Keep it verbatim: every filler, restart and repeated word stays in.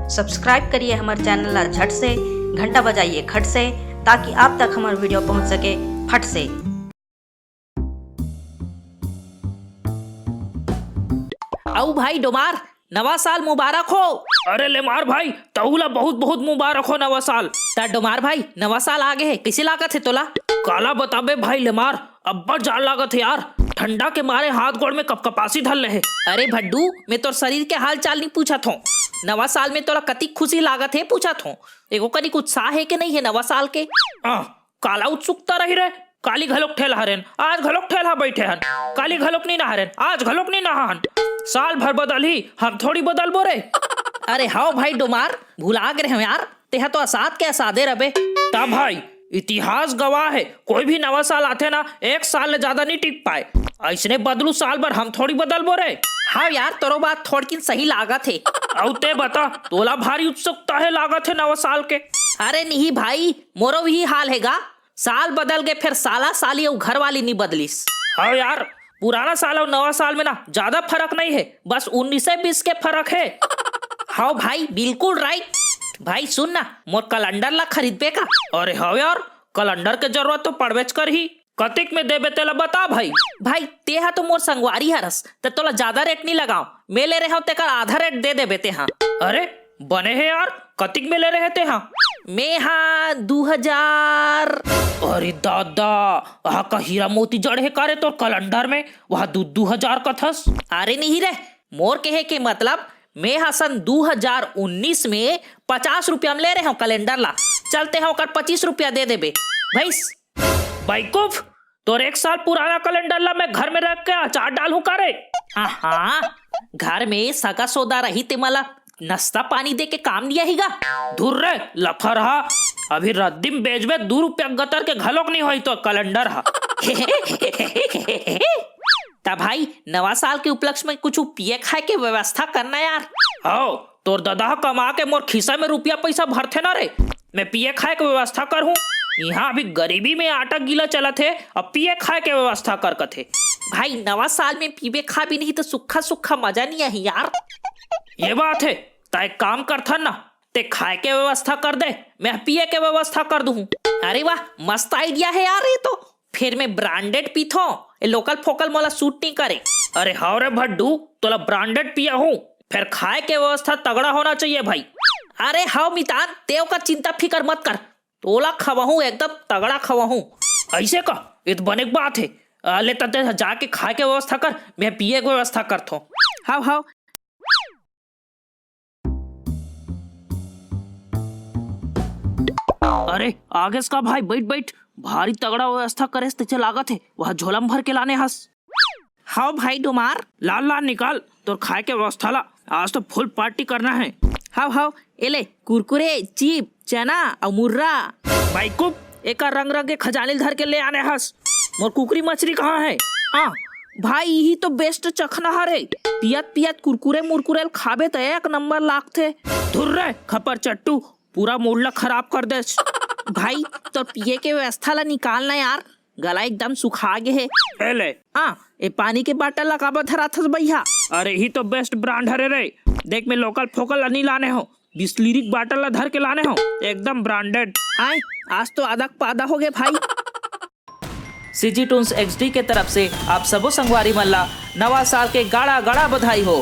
Subscribe करिए हमर channel ला झट से, घंटा बजाइए खट से, ताकि आप तक हमर वीडियो पहुंच सके फट से। अउ भाई डोमार, नवा साल मुबारक हो। अरे लेमार भाई, तहू ला बहुत बहुत मुबारक हो नवा साल। त डोमार भाई, नवा साल आ गे हे, कइसे लागत हे तोला? काला बताबे भाई लेमार, अब्बड़ जाड़ लागत हे यार। ठंडा के मारे हाथ गोड़ में कपकपासी धर ले हे। अरे भड्डू, मैं तोर शरीर के हाल चाल नहीं पूछत हों। नवा साल में तोला कतिक खुशी लागत हे पूछत हों। एगो कनिक उत्साह हे के नहीं हे नवा साल के? आ, काला उत्सुकता रही रे। काली घलोक ठेलहा रेन, आज घलोक ठेलहा बइठे हन। काली घलोक नी नहा रेन, आज घलोक नी नहा हन। साल भर बदलही, हम थोड़ी बदलबो रे। अरे हव भाई डोमार, भुला गे रहेंव यार, तेहा तो असाद के असादे रबे। त भाई, इतिहास गवाह हे, कोई भी नवा साल आथे ना, एक साल ले जादा नी टिक पाए। अइसने बदलू साल भर हम थोड़ी बदलबो रे। हव यार, तोरो बात थोड़किन सही लागत हे। अउ ते बता, तोला भारी उत्सुकता हे लागत हे नवा साल के। अरे नहीं भाई, मोरो इही हाल हे गा। साल बदल गे, फेर साला साली अउ घरवाली नी बदलिस। हव यार, पुराना साल अउ नवा साल में ना जादा फरक नहीं हे, बस उन्नीसे बीस के फरक हे। हव भाई, बिल्कुल राइट। भाई सुन ना, मोर कैलेंडर ला खरीदबे का? अरे हव यार, कैलेंडर के जरूरत तो पड़बेच करही। कतिक में देबे तेला बता भाई। भाई, तेहा तो मोर संगवारी हरस, त तोला जादा रेट नी लगांव, मैं ले रहेंव तेकर आधा रेट दे देबे तेहा। अरे, बने हे यार, कतिक में ले रहे तेहा? मैं हा दू हजार। अरे दादा, वहाँ का हीरा मोती जड़े हे का रे तोर कैलेंडर में? वहाँ दू दू हजार कथस। अरे नहीं रे, मोर कहे के मतलब, मैं हा सन दू हजार उन्नीस में पचास रुपया में ले रहेंव कैलेंडर ला। चल तेहा ओकर पच्चीस रुपया दे देबे। भैंस। बेवकूफ, तोर एक साल पुराना कैलेंडर ला मैं घर में रख के अचार डालहूं का रे? हाँ, घर में सगा सोदा रही ते मला नाश्ता पानी दे के काम नहीं आही गा। धुर रे, लफरहा, अभी रद्दी में बेचबे दू रुपया गतर के घलोक नहीं होई तोर कैलेंडर हा। त भाई, नवा साल के उपलक्ष्य में कुछ पिए खाए के व्यवस्था करना यार। हव, तोर ददा ह कमा के मोर खिस्सा में रुपया पैसा भरथे ना रे, मैं पिए खाए के व्यवस्था करहूं। इहाँ अभी गरीबी में आटा गीला चलत हे, अब पिए खाए के व्यवस्था कर कथे। भाई, नवा साल में पीबे खाबे नहीं तो सुक्खा सुक्खा मजा नहीं आही यार। ये बात हे, त एक काम करथन ना, ते खाए के व्यवस्था कर दे, मैं पिए के व्यवस्था कर दूं। अरे वाह, मस्त आइडिया हे यार ये तो। फेर मैं ब्रांडेड पीथों, ये लोकल फोकल मोला सूट नहीं करे। अरे हव रे भड्डू, तोला ब्रांडेड पियाहूं, फेर खाए के व्यवस्था तगड़ा होना चाहिए भाई। अरे हव मितान, ते ओकर चिंता फिकर मत कर, तोला खवाहूं एकदम तगड़ा खवाहूं। अइसे का? ये तो बने के बात हे। आ, ले त ते जाके खाए के व्यवस्था कर, मैं पिए के व्यवस्था करथों। हव हव। अरे, आगेस का भाई, बइठ, बइठ। भारी तगड़ा व्यवस्था करेस तइसे लागत हे। वह झोला म भर के लाने हस। हव भाई डोमार। लान, लान निकाल तोर खाए के व्यवस्था ला। आज तो फुल पार्टी करना हे। हव, हव, एले कुरकुरे, चिप, चना अउ मुर्रा। बेवकूफ, एकर रंग रंग के खजानी ल धर के ले आने हस। मोर कुकरी मछरी कहाँ हे? हाँ, भाई, इही तो बेस्ट चखना हरे। पियत पियत कुरकुरे मुरकुरे ल खाबे त एक नंबर लागथे। धुर रे, खपर चट्टू, पूरा मूड ला खराब कर देस। भाई, तोर पिए के व्यवस्था ला निकाल ना यार, गला एकदम सुखा गे हे। ए ले। हाँ, ए पानी के बाटल ला काबर धराथस भैया? अरे, इही तो बेस्ट ब्रांड हरे रे। देख, मैं लोकल फोकल ला नी लाने हों, बिसलेरी के बाटल ला धर के लाने हों, एकदम ब्रांडेड। आय, आज तो आधा के पादा हो गे भाई। सीजी टून्स एक्सडी के तरफ से आप सबो संगवारी मन ला नवा साल के गाड़ा गाड़ा बधाई हो।